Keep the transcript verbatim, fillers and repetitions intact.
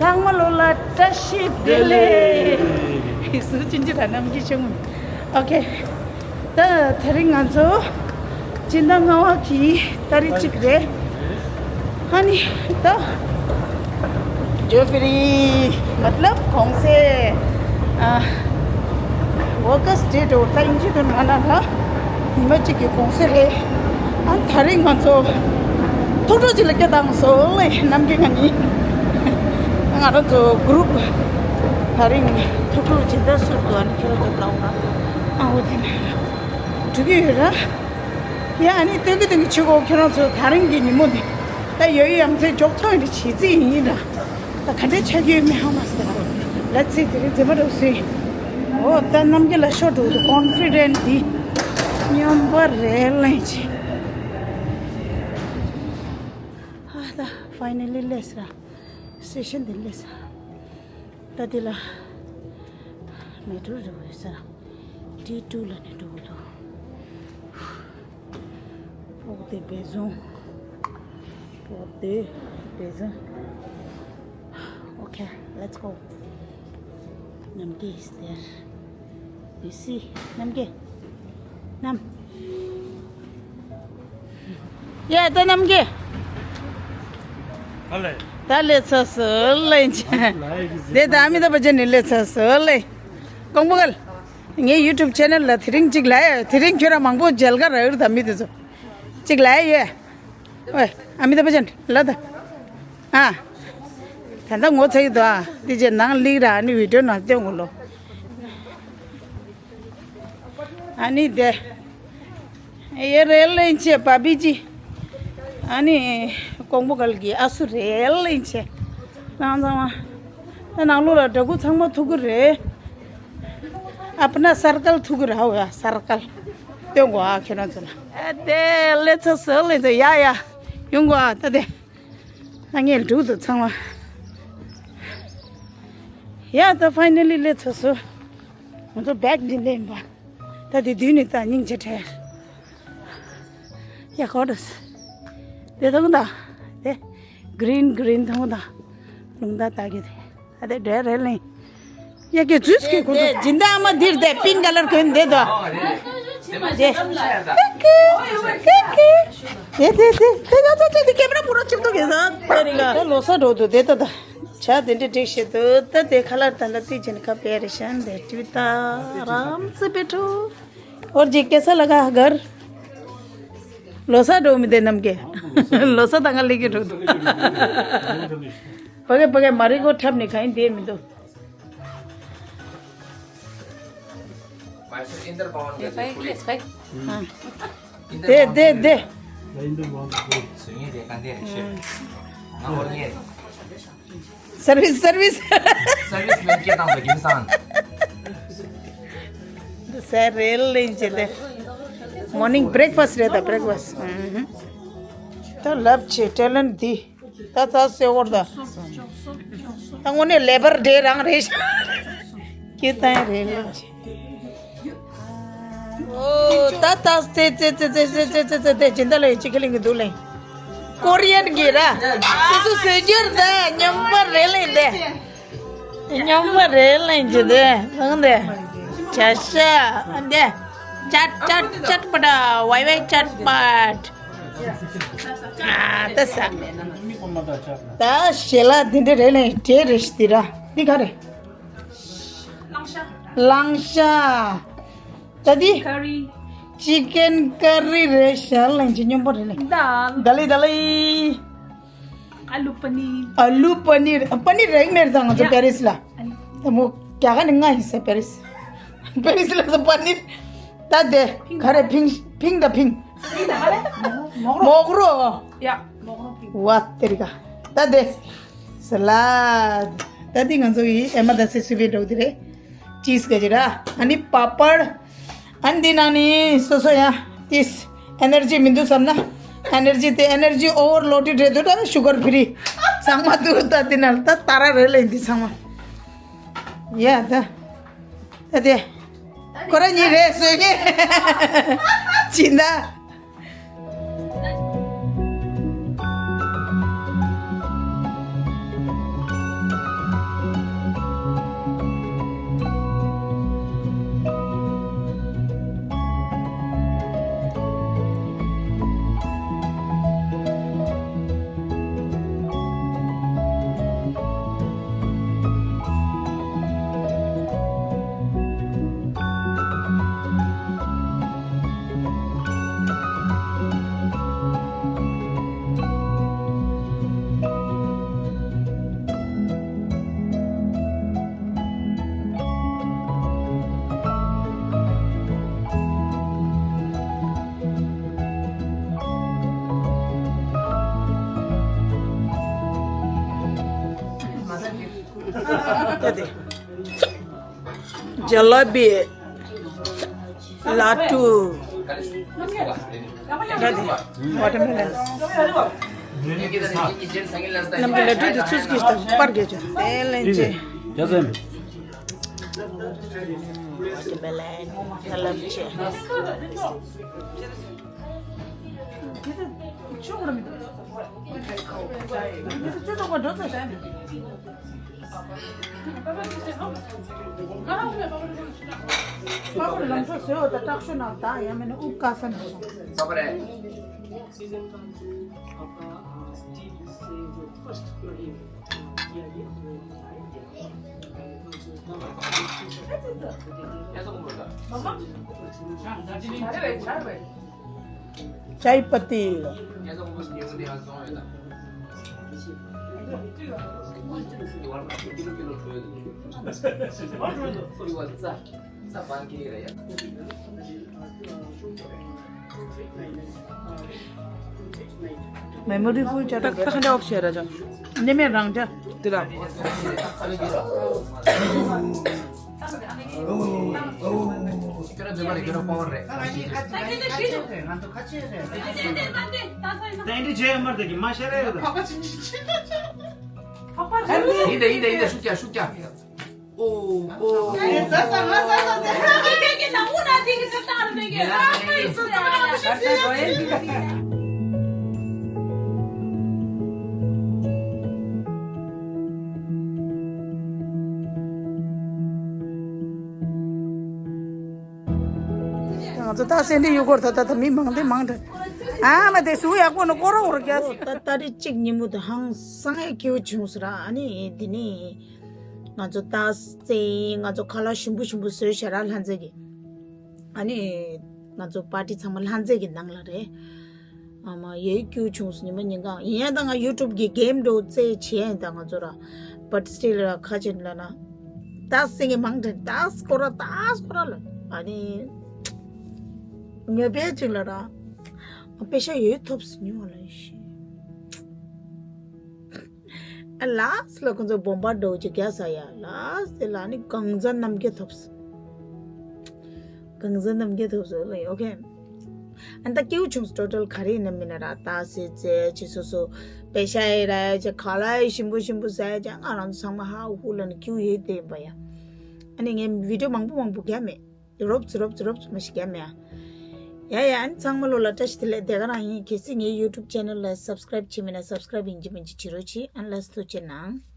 ཚང་མ་ལོ་ལ་བཀྲ་ཤིས་བདེ་ལེགས། སུ་ཅིན་ཅི་ར་ནམ་གྱི་ཆུང་། ཨོ་ཁེ། ད་དེ་རིང་ང་ཚོ་སྤྱི་ཟླ་ལྔ་པ་གི་ཏ་རིག་གཅིག་རེད། ཨ་ནི་ད་ཇོ་ཕི་རི་མ་ཏ་ལབ་གུང་སེང་ཨ་Workers' Day འགྲོ་ད་ཨིན་ཇི་དུ་ན་ན་ད་ཉི་མ་གཅིག་གི་གུང་སེང་རེད། ཨ་དེ་རིང་ང་ཚོ་ཐུགས་སྤྲོ་གཅིག་ལ་སྐད་བཏང་སོང་ལེ་ནམ་གྱི་ང་གཉིས། ང་རང་ཚོ་གུ་རུབ་དེ་རིང་ཐུགས་སྤྲོ་ཇི་ལྟར་སུར་དུ་ཨ་ནི་ཁྱེད་རང་ཚོ་ལ་འོང་ཨ་འོ་དེ་ནས་འགྲོ་གི་ཡོད་ར། ཡ་ཨ་ནི་སྟོན་གི་སྟོན་གི་ཆུ་གོ་ཁྱེད་རང་ཚོ་དེ་རིང་གི་ཉིན་མོ་འདི་ད་ཡོད་ཡོད་ཡ་མཚན་འཇོག་ཐོག་ཡིན་རེད་བྱེད་རྩིས་ཡིན་ར། ད་ག་འདྲས་ཆགས་ཀྱི་ཡོད་མེད་ཧ་མ་སི་ར། ལ་ཚེ་དེ་རིང་མཛེས་མ་རུ་སུ་ཡིན། འོ་ད་ནམ་གྱི་ལ་ཤོར་འགྲོ་འདུག་ཀོན་ཕི་ཌེན་ཊི་འདི་སྙོམས་པ་རེད་ལེན་ཆེ། ཨ་ད་ཕའི་ནལ་ལི་ལས་ར། སི་ཤན་འདི་ལས་ས། ད་འདི་ལ་མེ་ཊོ་རོ་རེད་ས། ཊི་ཊུ་ལ་ནས་འགྲོ་གི་འདུག་སྤོག་སྡེ་བེ་ཟུང་། སྤོག་སྡེ་བེ་ཟུང་། Okay, let's go. Namge is there. You see, Namge. Nam. ཡ་ད་ནམ་གྱི། ཨ་ལེ། ད་ལེ་ཚ་སོ་ལེ་ཆ། དེ་ད་ཨ་མི་ཏཱབ་བཅན་ནི་ལེ་ཚ་སོ་ལེ། ཀོང་པོ་གལ། ངའི་ཡུ་ཊུབ་ཆེ་ནལ་ལ་དེ་རིང་གཅིག་ལ་ཡ་དེ་རིང་ཁྱོད་རང་མང་པོ་མཇལ་ཁ་རག་ཡོད་ད་མི་དེ་ཚོ། གཅིག་ལ་ཡ་ཡོད། ཨོའི་ཨ་མི་ཏཱབ་བཅན་ལ་ད། ཨ། ད་ད་ངོ་ཚ་ཡི་དོ་ཨ་དེ་རྗེས་ནང་ལིག་ར་ཨ་ནི་བི་ཌིའོ་ནང་སྟོན་གོ་ལོ། ཨ་ནི་དེ། ཡེ་རེད་ལེན་ཆེ་བ་བི་ཅི། ཨ་ནི་ཀོང་པོ་གལ་གྱི་ཨ་སུ་རེད་ལེན་ཆེ། ཚང་ཚང་མ། ད་ནང་ལོགས་ལ་འདྲ་སྐུ་ཚང་མ་ཐུག་གི་རེད། ཨ་པ་ན་སར་ཀལ་ཐུག་གི་རེད་ཧ་ཡ་སར་ཀལ། སྟོན་གོ་ཨ་ཁྱོད་རང་ཚོ་ལ། ཨ་དེ་ལེ་ཚ་སོ་ལེན་ཚ་ཡ་ཡ། ཡོང་གོ་ཨ་ད་དེ། ཨ་ངས་འགྲུག་ཏུ་ཚང་མ། ཡ་ད་ཕའི་ནལ་ལི་ལེ་ཚ་སོ། ང་ཚོ་བེག་འདི་ལེན་པ། ད་དེ་དུས་ནི་ད་སྙིང་རྗེ་བྲལ། ཡ་ཁོ་ཏོས། དེ་ཐོང་ད། དེ། གི་རིན་གི་རིན་ཐོང་ད། ལུང་ད་ད་གི་དེ། ད་དེ་འདྲེ་རེ་ལེན། ཡ་གི་ཛུས་ཀི་ཁོ་ཚོ་སྦྱིན་བདག་མ་འདིར་དེ་པིང་ཀ་ལར་གོན་དེ་དོ། དེ། ཀི་ཀི། ཀི་ཀི། དེ་དེ་དེ་དེ་ང་ཚོ་དེ་དེ་ཀེམ་ར་པུ་ར་ཆིབས་དུ་གི་ས་དེ་རི་ག་ད་ལོ་ས་འགྲོ་དུ་དེ་ད་ད། ཆ་དེ་འདྲ་འགྲིག་ཤེས་འདུག་ད་དེ་ཁ་ལར་ད་ལ་ཏི་ཅན་ཁ་པེ་རེ་ཤན་དེ་ཏི་ད་རམ་སི་པེ་ཏུ། ཨོར་ཇི་ཀེ་ས་ལ་ག་གར། ལོ་ས་འགྲོ་མི་དེ་ནམ་གེ། ལོ་ས་ད་ང་ལི་གེ་འགྲོ་འདུག་ཕ་གེ་ཕ་གེ་མ་རི་གོ་འཁྲབ་ནི་ག་ཡིན་དེ་མི་འདུག་དེ་དེ་དེ། སར་བིས་སར་བིས། སར་བིས་མེན་སྐད་བཏང་དགོས་ཀྱི་མི་སང་། འདི་ཟས་རེད་ལེན་བྱེད་དེ། མོར་ནིང་བྷི་རེག་ཕ་སི་ཊི་རེད་ད་བྷི་རེག་ཕ་སི་ཊི། ད་ལབ་ཆེ་ཊེ་ལེན་ཊི་འདི། ད་ད་སེ་འོར་ད། ད་དངོས་གནས་ལེ་བར་ཌེ་རང་རེད་ཤག་ཀྱི་ད་རེད་ལེན་བྱེད། ཨོ་ད་ད་ཙེ་ཙེ་ཙེ་ཙེ་ཙེ་ཙེ་ཙེ་ཙེ་ཙེ་ཙེ་སྦྱིན་བདག་ལ་ཡི་ཅི་ཁ་ལིང་གི་འདུག་ལེ། ཀོ་རི་ཡན་གྱི་ར། སོ་སོ་སོས་སྦྱར་ད་སྙོམས་པ་རེད་ལེན་དེ། སྙོམས་པ་རེད་ལེན་གྱི་དེ་ལང་དེ། བྱ་ཤ་ཨ་དེ། ཅཊ་ཅཊ་ཅཊ་པ་ཊ་ཝའི་ཝའི་ཅཊ་པཊ། ཨ་ད་ས། ད་ཞལ་ལག་འདི་འདྲ་རེད་ལེན་དེ་རེད་ཤི་དེ་ར་འདི་ག་རེད། ལང་ཤ། ད་འདི། ཀ་རི། ཅི་ཀེན་ཀ་རི་རེད་ཤག་ལེན་ཅི་སྙོམས་པོ་རེད་ལེ། དཱལ། དཱལ་ལི་དཱལ་ལི། ཨ་ལུ་པ་ནིར། ཨ་ལུ་པ་ནིར། པ་ནིར་རེག་མེད་ད་ང་ཚོ་ཡ། པེ་རིས་ལ། ཨ་ལུ། ད་མོ་རྒྱ་གར་ནི་ང་ཡིན་ས་པེ་རིས། པེ་རིས་ལ་ས་པ་ནིར། ད་དེ། ག་རེ་ཕིང་ཕིང་ད་ཕིང་། ཕིང་ད་ག་རེ། མོག་རོ། མོག་རོ། ཡ་མོག་རོ་ཕིང་། ཝ་དེ་རི་ག་ད་དེ། ས་ལད། ད་འདི་ང་ཚོ་ཡི་ཨེ་མ་ད་སེ་སུ་བེ་འགྲོ་འདི་རེད། ཅིས་ག་ཅི་ར། ཨ་ནི་པ་པར། ཨ་ནི་འདི་ནང་ནི་སོ་སོ་ཡ། ཏིས། ཨེ་ནར་ཇི་མི་འདུག་བསམ་ན། ཨེ་ནར་ཇི་དེ་ཨེ་ནར་ཇི་ཨོ་ཝར་ལོ་ཌེ་ཌི་རེད་འདུག་ད་ཤུ་གར་ཕི་རི། ཚང་མ་འདུག་ད་འདི་ནང་ད་ད་ར་རེད་ལེ་འདི་ཚང་མ། ཡ་ད། ད་དེ། ཁོ་ར་གཉིས་རེད་བཟོས་ངེས། ཅི་འདྲ། ད་དེ། ཇ་ལ་བི། ལ་ཏུ། ད་དེ། ཝ་ཊར་མེ་ལོན། ནམ་གྱི་ལ་ཏུ་དེ་ཚུགས་ཀྱི་སྟབས་པར་གྱི་ཅུ། དེ་ལན་ཅེ། ཇ་སེམ། ཝ་ཊར་མེ་ལོན། ད་ལབ་ཅེ། चाय पत्ती। Memory full चला गया। तखन ऑफ शेयर आ जा। ने में रंग जा। तेरा। तेरा जमा रे, तेरा पावर रे। तेरे जे अमर देखी, माशा रे। इ दे, इ दे, इ दे, शुक्रिया, शुक्रिया। ओ, ओ। ང་ཚོ་ད་སེ་འབྲས་ཡུལ་སྐོར་ད་ད་ད་མི་མང་དེ་མང་དྲགས། ཨ་མ་དེ་སུ་ཡག་པོ་ནི་སྐོར་རོགས་རོགས་རྒྱ། ད་ད་རེས་གཅིག་ཉིན་མོ་དེ་ཧང་སང་ཡ་སྐྱིད་པོ་བྱུང་སོང་ར། ཨ་ནི་དེ་ནི་ང་ཚོ་ད་སེ་ང་ཚོ་ཁ་ལག་ཞིམ་པོ་ཞིམ་པོ་བཟོས་ཤ་ར་ལྷ་མཛེས་ཀྱི། ཨ་ནི་ང་ཚོ་པར་ཊི་ཚང་མ་ལྷ་མཛེས་ཀྱི་ནང་ལ་རེད། ཨ་མ་ཡོད་སྐྱིད་བྱུང་སོང་ཉི་མ་ཉིན་གང་ཡིན་ཡང་ད་ང་ཡུ་ཊུབ་གི་གེམ་འགྲོ་རྩེ་བྱེད་ཡིན་ད་ང་ཚོ་ར། But still ར་ཁ་ཆེན་ལ་ན། ད་སེ་ངས་མང་དྲན་ད་སྐོར་ར་ད་སྐོར་ར་ལ། ཨ་ནི། ཉོ་པའི་ཅིག་ལ་ར། ང་པེ་ཤ་ཡོད་ཐོབ་སི་ཉོ་བ་ལ་ཡོད་ཤི། ཨ་ལ་སི་ལ་ཁོང་ཚོ་བོམ་པ་འགྲོ་ཅིག་རྒྱ་ས་ཡ་ལ་སི་ལ་ནི་གང་ཟ་རྣམ་རྒྱལ་ཐོབ་སི། གང་ཟ་རྣམ་རྒྱལ་ཐོབ་སི་ལ་ཡོད་ཁན། ཨ་ད་སྐྱིད་པོ་བྱུང་སི་ཊོ་ཊལ་ག་རེ་ཡིན་ན་མིན་ན་ར་ད་སི་ཙེ་ཅི་སོ་སོ་པེ་ཤ་ཡི་ར་ཡ་ཅི་ཁ་ལག་ཡི་ཞིམ་པོ་ཞིམ་པོ་ཟ་ཡ་ཅི་ང་རང་ཚོ་ཚང་མ་ཧ་ཧུ་ལ་ནི་སྐྱིད་པོ་ཡོད་དེ་ཡིན་པ་ཡ། ཨ་ནི་ངས་བི་ཌིའོ་མང་པོ་མང་པོ་རྒྱབ་མེད། རོབ་ཙི་རོབ་ཙི་རོབ་ཙི་མ་ཞིག་རྒྱབ་མེད་ཨ། ཡ་ཡ་ཨ་ནི་ཚང་མ་ལོ་ལ་བཀྲ་ཤིས་བདེ་ལེགས་དེ་ག་རང་ཡིན། གལ་སྲིད་ངའི་ཡུ་ཊུབ་ཆེ་ནལ་ལ་སབ་སི་ཀ་རེབ་བྱེད་མེད་ན་སབ་སི་ཀ་རེབ་ཡིན་གཅིག་མིན་གཅིག་བྱེད་རོགས་གྱིས། ཨ་ནི་ལ་སི་ཐུགས་རྗེ་གནང་།